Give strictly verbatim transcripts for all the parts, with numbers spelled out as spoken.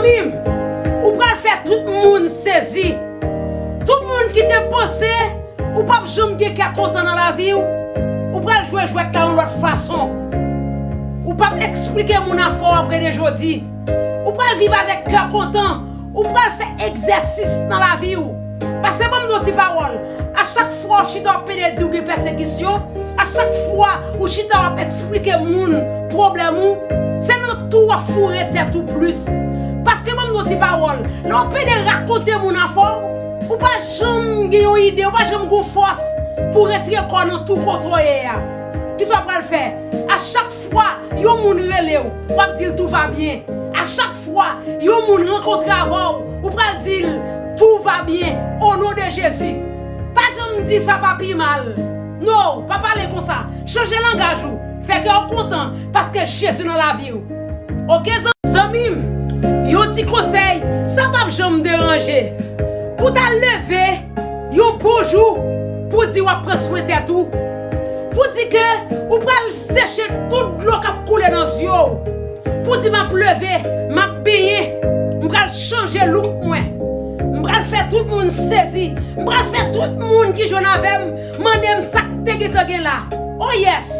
Zanmi m, ou pral fè tout moun sezi. Tout moun ki te panse ou p ap janm gen kè kontan nan lavi w, ou pral jwe jwèt la yon lòt fason. Ou p ap eksplike moun afè w apre de jodi. Ou pral viv avèk kè kontan. Ou pral fè egzèsis nan lavi w. Pase ban m di w ti pawòl. A chak fwa w chita w ap pede di w gen pèsekisyon, a chak fwa ou chita w ap eksplike moun pwoblèm ou, se nan tou w ap foure tèt ou plis. Pase ban m di w ti pawòl. Lè w pede rakonte moun afè w, ou pa janm gen yon ide, ou pa janm gon fòs pou w retire kò w nan tou kote w ye a. Kisa w pral fè? A chak fwa yon moun rele w, w ap di l tout va byen. A chak fwa yon moun rankontre avè w, ou pral di l tout va byen, o non de Jezi. Pa janm di sa pa pi mal. No, pa pale konsa. Chanje langaj ou. Fè kè w kontan paske Jezi nan lavi w. Oke, zan-, zanmi m, yon ti konsèy, sa p ap janm deranje. Pou w ta leve yon bon jou, pou w di w ap pran swen tèt ou, pou w di ke ou pral seche tout dlo k ap koule nan zye w, pou w di, "M ap leve, m ap benyen, m pral chanje look mwen, m pral fè tout moun sezi, m pral fè tout moun ki jwenn avè m mande m sa k te gentan gen la." Oh yes!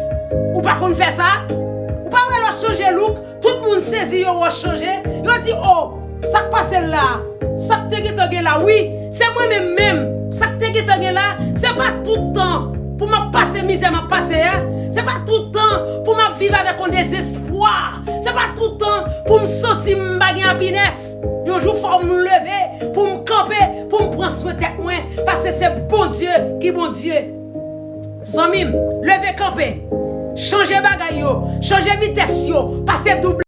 Ou pa konn fè sa? Ou pa wè lè w chanje look, tout moun sezi, yo wè w chanje, yo di, "O, sa k pase l la? Sa k te gentan gen la?" Wi, se mwen menm menm. Sa k te gentan gen la, se pa tout tan pou m ap pase mizè m ap pase a. Se pa tout tan pou m ap viv avèk yon dezespwa. Se pa tout tan pou m santi m pa gen happiness. Yon jou fò m leve, pou m kanpe, pou m pran swen tèt mwen, paske se Bondye ki Bondye. Zanmi m, leve kanpe. Chanje bagay yo, chanje vitès yo, pase doub.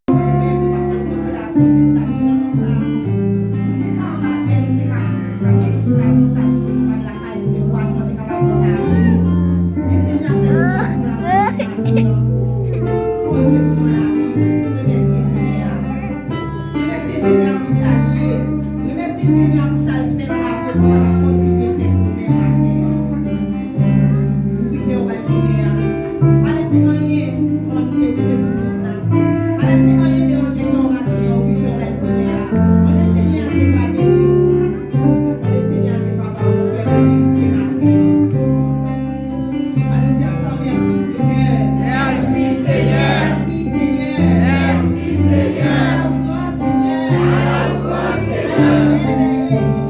Remèsye Senyè a pou sa l ye. Remèsye Senyè a pou sa l fè nan lavi w, pou sa l ap kontinye fè pou demen maten an. Ouvri kè w bay Senyè a. Pa lèse anyen kote w te sou wout la. Pa lèse anyen deranje kè w maten an. Ouvri kè w bay Senyè a. Mande Senyè a ke pa beni w. Mande Senyè a ke papa w kè w pirifye maten an. Ann nou di ansanm, mèsi Senyè. Mèsi Senyè. Mèsi Senyè. Mèsi Senyè. Ala w gran Senyè. Ala w gran Senyè.